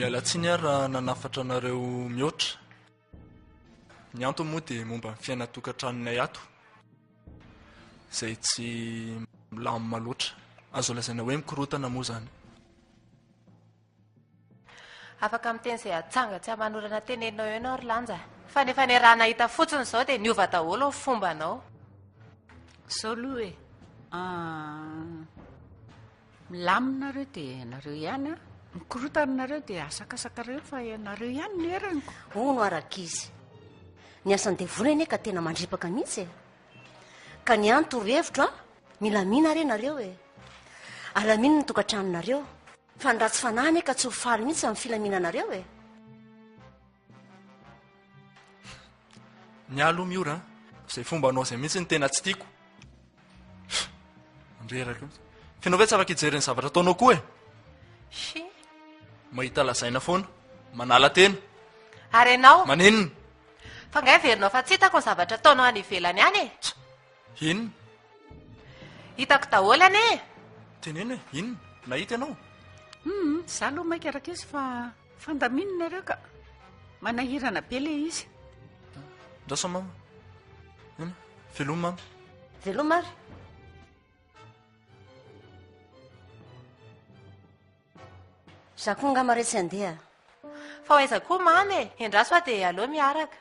Miala tsiny aho raha nanafatra anareo mihoatra. Ny antony moa dia momba ny fiainan-tokantranonay ato, izay tsy milamina loatra. Azo lazaina hoe mikorontana moa izany. Afaka miteny izay atsanga tsy aman'orana teneninao eo ianao ry Lanja a! Fa ny efa niaraha-nahita fotsiny izao dia niova daholo ny fombanao. Izao aloha e! Milamina nareo dia ianareo ihany an! Mikorontana nareo dia asakasakareo fa ianareo ihany no eraniko. Hono ary ankizy, ny asan'ny devoly anie ka tena mandripaka mihitsy e! Ka ny ahy ny torohevitro an, milamina re nareo e! Alamino ny tokantranonareo. Fa ny ratsy fanahy anie ka tsy ho faly mihitsy amin'ny filaminanareo e! Ny ahy aloha Miora a, izay fombanao izay mihitsy no tena tsy tiako. Mandreraka mihitsy. F'ianao ve tsy afaka hijery ny zavatra ataonao koa e? Shi. Mahita lazaina foana. Manala tena. Ary ianao? Maninona? Fa angaha heverinao fa tsy hitako ny zavatra ataonao any ivelany any e? Inona? Hitako daholo anie e! Teneno e, inona? Nahita ianao? Hum, za aloha maika rankizy fa fandamino nareo ka. Manahirana be le izy. Ndraso mama. Inona? Veloma mama. Veloma ary. Za koa angamba re tsy handeha. Fa ho aiza koa mama e? Endraso aho dia aleo miaraka.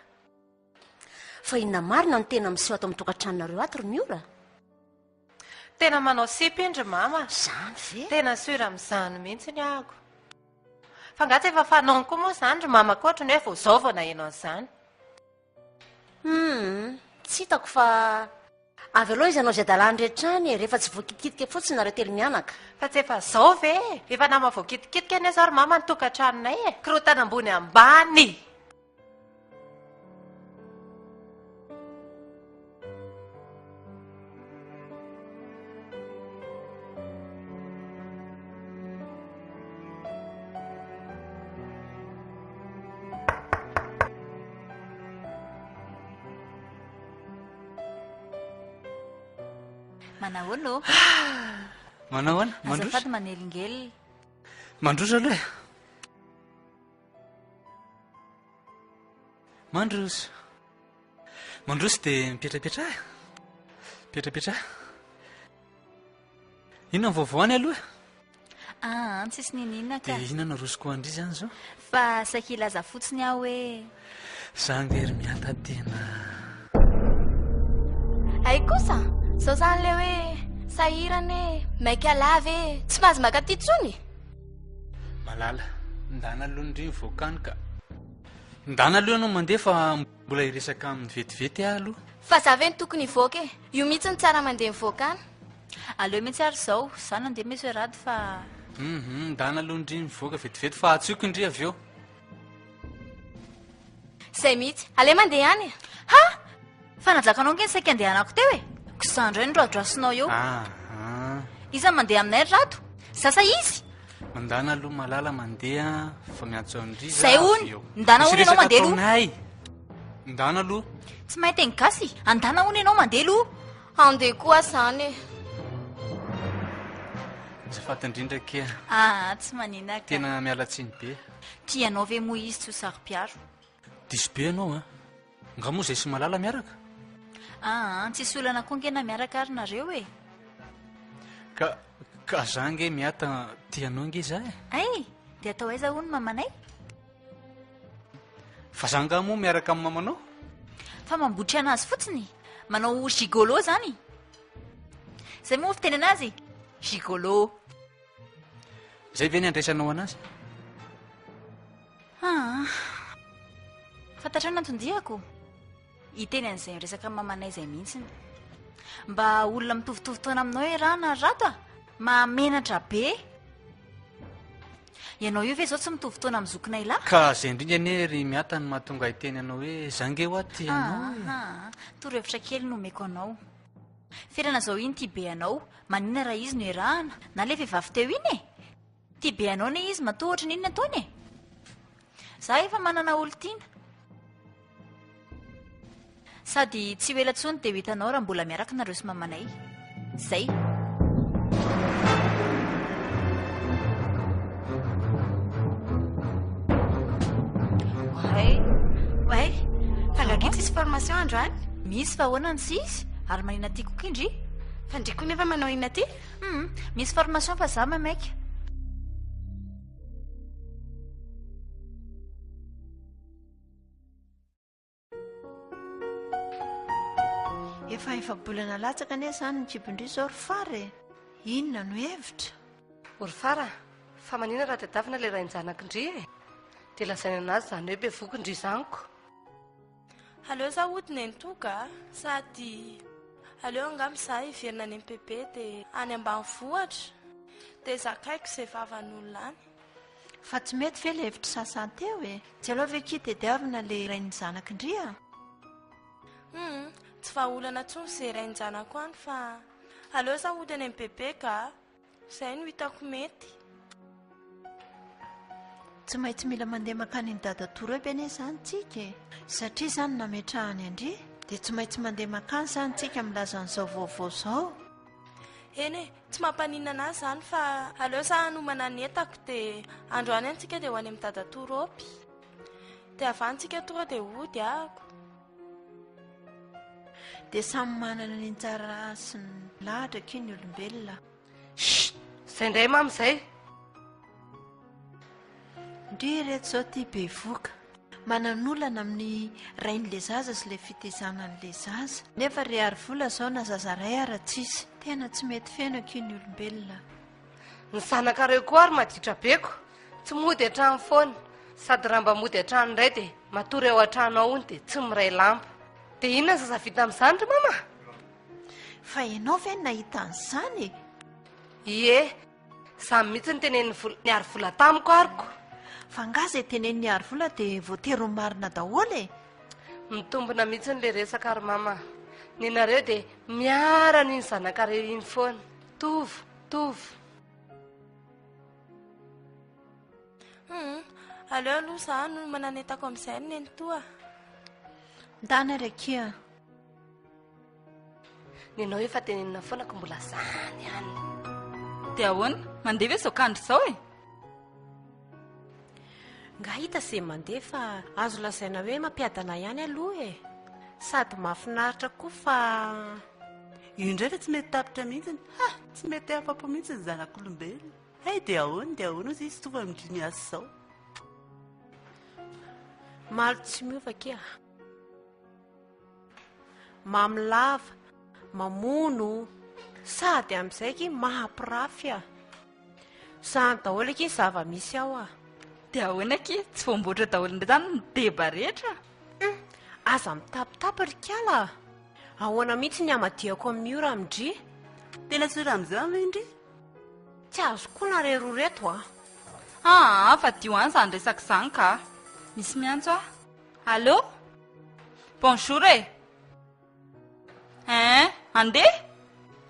Fa inona marina no tena miseho ato amin'ny tokantranonareo ato ry Miora? Tena manao sipa iny ry mama. Zany ve? Tena sûr amin'izany mihitsy ny ahako. Fa angaha tsy efa fanaony koa moa izany ry mama koa ohatran'ny hoe vao izao vao naheno an'izany. Humm, tsy hitako fa avy aloha izy hanao izay dalàny rehetra any e, rehefa tsy voakitikitika fotsiny nareo telomianaka. Fa tsy efa izao ve e? Efa nama voakitikitika anie izao ry mama ny tokantranonay e! Korontana ambony ambany! Manahoana ô? Manahoana? Mandroso? Azafady manelingelina. Mandroso aloha e. Mandroso. Mandroso dia mipetrapetraha. Mipetrapetraha. Inona ny vaovao any aloha? Ah, tsisy niniana ka. Dia inona no arosoko an-dry izany izao? Fa saika hilaza fotsiny aho hoe. Za ange ry Miata tena. Hay kosa! Zao zany le hoe sahirana e, maika lava e, tsy mahazo maka aty tsony e! Malala, ndana aloha ndry mivoaka any ka. Ndana aloha ianao mandeha fa mbola hiresaka aminy vetivety aho aloha. Fa za ve no tokony hivoaka e? Io mihitsy no tsara mandeha mivoaka any. Aleo mihitsy ary izao, za nandeha Monsieur Rado fa. Hum, ndana aloha ndry mivoaka vetivety fa antsoiko ndry avy eo. Zay mihitsy, aleo mandeha any e. Ha! Fa najakanao ange ny saika andehanako teo e! Ko za indray no radorasinao eo. Aha. Iza mandeha aminay ry Rado? Za sa izy? Mandana aloha Malala mandeha fa miantso an-dry za Zay avy hono. eo. Ndana Misy hono ianao resaka mandeha aloha. ataonay. Ndana aloha. Tsy mahay teny gasy? Andana hono ianao mandeha aloha. Andeha koa zany e. Azafady indrindra akia. Ah, tsy manina ka. Tena miala tsiny be. Tianao ve moa izy tsy ho saro-piaro? Diso be ianao an. Nga moa zay sy Malala miaraka? Aa, tsisy olana koa nge na miaraka ary nareo e. Ka, ka za nge miata tia anao nge za e. Hay, dia atao aiza hono mamanay? Fa za nga moa miaraka amin'ny mamanao? Fa mambotry anazy fotsiny, manao gigolo zany. Zay moa fiteny anazy, gigolo. Zay ve ny andraisanao anazy? Aa! Fantatrao ny anton-diako? Hiteny an'izay miresaka amin'ny mamanay izay mihitsiny. Mba olona mitovitovy taona aminao iarahana ry Rado a! Mahamenatra be! Ianao io ve izao tsy mitovy taona amin'ny zokinay lahy? Ka izay indrindra anie ry Miata no mahatonga ahy hiteny anao hoe za nge hoa tia anao e! Aa! Torohevitra kely no omeko anao. Ferana izao iny tia be anao, maninona raha izy no iarahana? Na ilay vehivavy teo iny e! Tia be anao anie izy matoa ohatran'ny inona ataony e! Za efa manana olon-tiana. Sady tsy ho ela intsony dia ho hitanao raha mbola miaraka nareo sy mamanay. Zay. formation androany? Misy fa ahoana no tsy hisy? Ary manina aty koa ndry? Fa ndry koa nefa manao inona aty? Hum, misy formation fa za maimaika. Efa efa-bolana latsaka anie izany ny kibon-dry izao ry Fara e! Inona no hevitra? O ry Fara, fa maninona raha tadiavina ilay rain-janak'ndry e? Dia lazaina anazy izany hoe bevoky ndry izany ko! Aleo za hody nenitoa ka, sady aleo angamba za hiverina any amin'ny bebe dia any ambanivohitra dia zakaiko izay vavan'olona any. Fa tsy mety ve le hevitr'i Sasa teo e? Tsy aleo ve kia tediavina le rain'ny zanak'i ndry a? Humm, tsy vahaolana tsony ze rain-janako any fa aleo za hody any amin'ny bebe ka, zay no hitako mety. Tsy maintsy mila mandeha mankany an'i dadatoa Reby anie izany tsika e! Satria izany nametrahany an-dry dia tsy maintsy mandeha mankany izany tsika milaza an'izao vaovao izao. Eny e, tsy mampaninona an'ahy izany fa aleo za hanomana ny entako dia androany any tsika dia ho any amin'i dadatoa Roby. Dia avy any tsika tonga dia hody ahako. Dia samy manana ny anjara sy ny lahatra akia ny olombelona. Chut! Zay indray mama zay! Ndry ireto izao ity bevoka. Manan'olana amin'ny rain'ilay zaza sy ilay fitaizana an'ilay zaza. Nefa ry Harivola izao na zaza ray ara tsisy. Tena tsy mety feno akia ny olombelona. Ny zanakareo koa ary maditra be ko! Tsy mody an-trano foana. Sady raha mba mody an-trano indray dia matory ao an-trano ao hono dia tsy miray lamba. Dia inona ny zaza vita amin'izany ry mama? Fa ianao ve no nahita an'izany e? Ie, Izany mihitsy no tenenin'i Vola, Niarivola tamiko ary ko. Fa angaha izay tenenin'i Niarivola dia voatery ho marina daholo e? Mitombina mihitsy ilay resaka ry mama a. Nenareo dia miara an'iny zanakareo iny foana. Tovo, Tovo. Hum, aleo aloha za hanomana ny entako amin'izay ry nenitoa a. Ndana ry akia a. Nenao efa tenenina foana ko mbola zany ihany. Dia ahoana? Mandeha ve izao kandry izao e? Nga hita ze mandeha fa azo lazaina hoe mampiadana ihany aloha e! Sady mahafinaritra koa fa. Io indray fa tsy mety tapitra mihitsiny ha! Tsy mety afapo mihitsy ny zanak'olombelona. Hay dia ahoana dia ahoana ozy izy tonga amin-dry miasa izao. Malo tsy miova akia. Mamy lava, mamono, sady amin'izay akia mahampirafy ah. Zany daholo akia ny zava-misy ao ah. Dia ahoana akia, tsy voamboatra daholo indray izany ny deba rehetra? Hum, aza mitapitapy ry kala ah. Ahoana mihitsy ny hamadihako amin'io raha amin-dry? Tena sura amin'izany ve ndry? Tsy azoko koa nareo roa reto ah. Aa, fadio any izany resaka izany ka. Misy miantso aho. Allô? Bonjour e! Hein, andeha?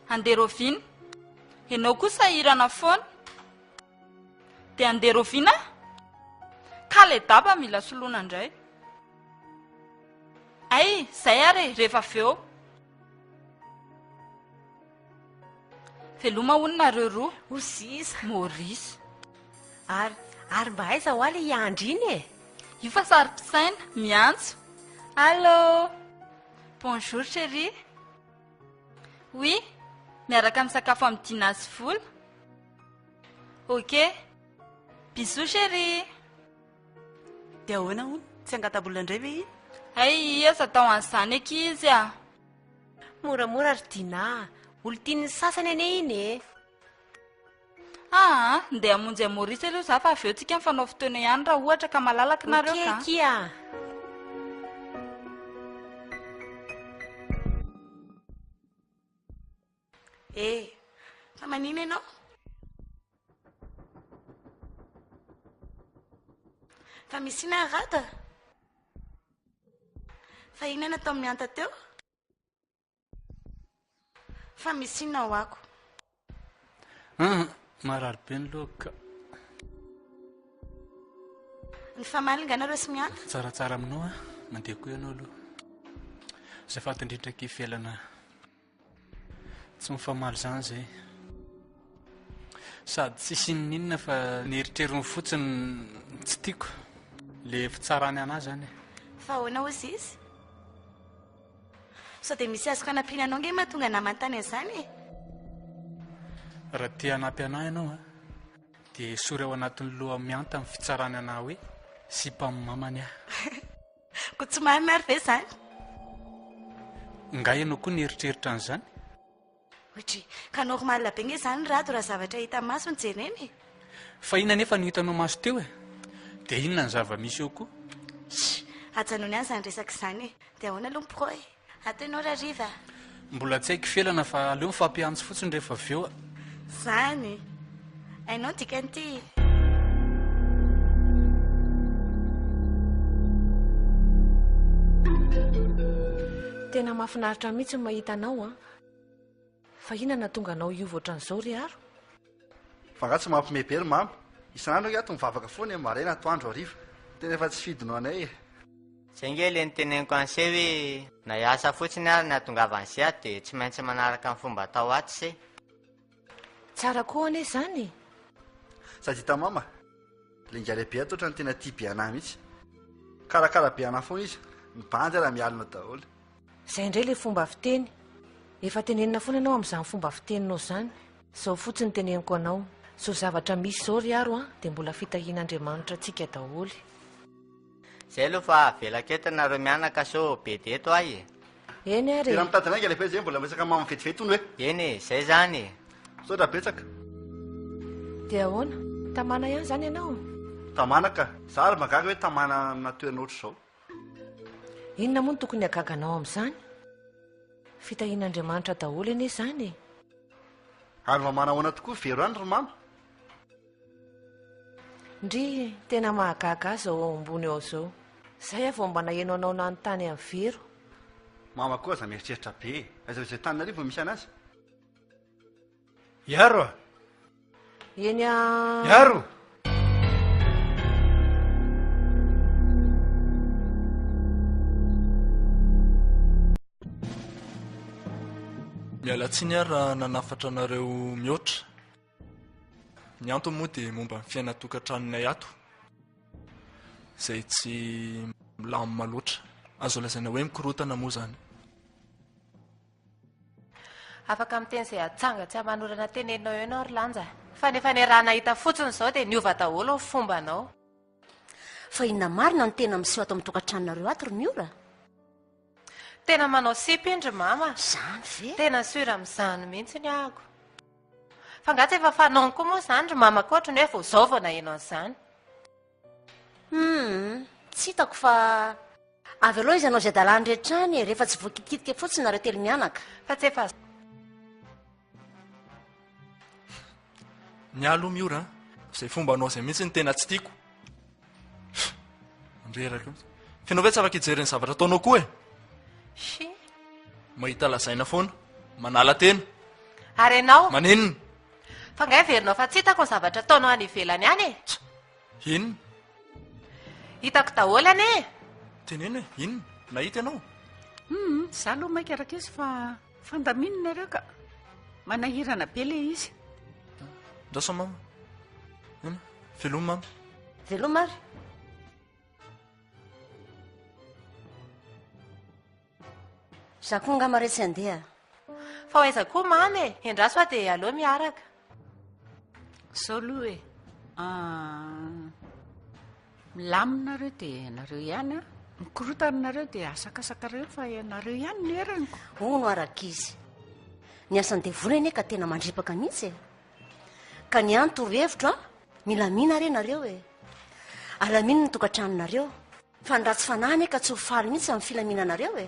Andeha raoviana? Ianao koa sahirana foana. Dia andeha raoviana? Ka le daba mila soloina indray. Hay, zay ary e, rehefa avy eo. Veloma hono nareo roa. Ho sisa. Maurice. Ary, ary mba aiza hoa le hiandry iny e? Io fa saro-pisaina, miantso. Allô! Bonjour chérie. Oui, miaraka misakafo amin'i Dina sy Vola. Ok. Bisous chérie. Dia ahoana hono? Tsy angata-bolona indray ve iny? Hay, aza atao an'izany ankizy a! Moramora ry Dina a! Olon-tian'ny sasany anie iny e! Aa, ndeha hamonjy an'i Maurice aloha za fa avy eo tsika mifanao fotoana ihany raha ohatra ka malalaka nareo Ok ka. akia a! Eh, fa manina ianao? Fa misy inona ry Rada? Fa inona natao mihanta teo? Fa misy inona ho ako? Hum, marary be ny lohako ka. Nifamaly nga nareo sy mihanta? Tsaratsara aminao a, mandeha koa ianao aloha. Azafady indrindra akia felana. Tsy mifamaly izany izay. Sady tsisy inoninona fa ny eritreriny fotsiny tsy tiako. Le fitsarany anah zany e. Fa ahoana hozy izy? Sao dia misy azoko anampiana anao ange mahatonga anà manontany an'izany e? Raha te hanampy anà ianao an, dia esory ao anatin'ny loha mihanta ny fitsarana anà hoe sipan'ny mamany aho. Koa tsy marina ary ve izany? Nga ianao koa nieritreritra an'izany? Ohatry, ka normal be nge izany Rado raha zavatra hita maso no jerena e! Fa inona anefa no hitanao maso teo e? Dia inona ny zava-misy eo koa? Sh! Ajanony any izany resaka izany e! Dia ahoana aloha ny pro e? Ato ianao rahariva a! Mbola tsy haiko felana fa aleo mifampiantso fotsiny rehefa avy eo a! Izany! Hainao ny dikan'ity e! Tena mahafinaritra mihitsy ny mahita anao an! Fa inona nahatonga anao hiova ohatran'izao ry Aro? Fa angaha tsy mampime be ry mama? Isan'andro ange ato mivavaka foana e, maraina, atoandro, hariva. Tena efa tsy fidiny ho anay e. Zay nge le niteneniko an'se hoe na hiasa fotsiny ary ny hatongavan'se ato de tsy maintsy manaraka ny fomba atao ato se. Tsara koa anie izany e! Sady hita mama, le ingahy lehibe ato otrany tena tia be anah mihitsy. Mikarakara be anah foana izy, ny bandy ara mialona daholo. Izay indray ilay fomba fiteny. Efa tenenina foana ianao amin'izany fomba fiteninao izany. Izao fotsiny teneniko anao. Izao zavatra misy izao ry Aro an, dia mbola fitahian'Andriamanitra antsika daholo. Zay aloha fa avelako eto nareo mianaka sao bedy eto ahy e. Eny ary e. Tena mitady anay ingahy lehibe zay mbola miresaka mama vetivety hono e. Eny e, zay zany e. Misaotra betsaka. Dia ahoana? Tamana ihany izany ianao? Tamana ka. Za ary mahagaga hoe tamana amina toerana ohatr'izao. Inona moa no tokony hahagaga anao amin'izany? Fitahian'Andriamanitra daholo anie izany e! Ary mba manahoana tokoa Vero any ry mama? Ndry, tena mahagaga ahy izao ao ambony ao izao. Izay aho vao mba naheno anao nanontany an'i Vero. Mama koa aza mieritreritra be e! Aiza ho aiza Antananarivo no misy an'azy? Iaro a! Eny a. Iaro! Miala tsiny aho raha nanafatra anareo mihoatra. Ny antony moa dia momba ny fiainan-tokantranonay ato, izay tsy milamina loatra. Azo lazaina hoe mikorontana moa izany. Afaka miteny izay atsanga tsy aman'orana teneninao eo ianao ry Lanja. Fa ny efa niaraha-nahita fotsiny izao dia niova daholo ny fombanao. Fa inona marina no tena miseho ato amin'ny tokantranonareo ato ry Miora? Tena manao sipa iny ry mama. Izany ve? Tena sûr amin'izany mihitsy ny ahako. Fa angaha tsy efa fanaony koa moa izany ry mama koa ohatran'ny hoe vao izao vao naheno an'izany. Humm, tsy hitako fa avy aloha izy hanao izay dalàny rehetra any e, rehefa tsy voakitikitika fotsiny nareo telomianaka. Fa tsy efa. Ny ahy aloha Miora a, izay fombanao izay mihitsy no tena tsy tiako. Mandreraka mihitsy. F'ianao ve tsy afaka hijery ny zavatra ataonao koa e? Shi. Mahita lazaina foana. Manala tena. Ary ianao? Maninona? Fa angaha heverinao fa tsy hitako ny zavatra ataonao any ivelany any e? Inona? Hitako daholo anie e! Teneno e, inona? Nahita ianao? Hum, za aloha maika rankizy fa fandamino nareo ka. Manahirana be le izy. Andraso mama. Inona? Veloma mama. Veloma ary. Za koa angamba re tsy handeha. Fa ho aiza koa mamy e? Endraso aho dia aleo miaraka. Zao aloha e, milamina nareo dia ianareo ihany an, mikorontana nareo dia asakasakareo fa ianareo ihany no eraniko. Hono aho rankizy, ny asan'ny devoly anie ka tena mandripaka mihitsy e. Ka ny ahy ny torohevitro an, milamina re nareo e. Alamino ny tokantranonareo. Fa ny ratsy fanahy anie ka tsy ho faly mihitsy amin'ny filaminanareo e.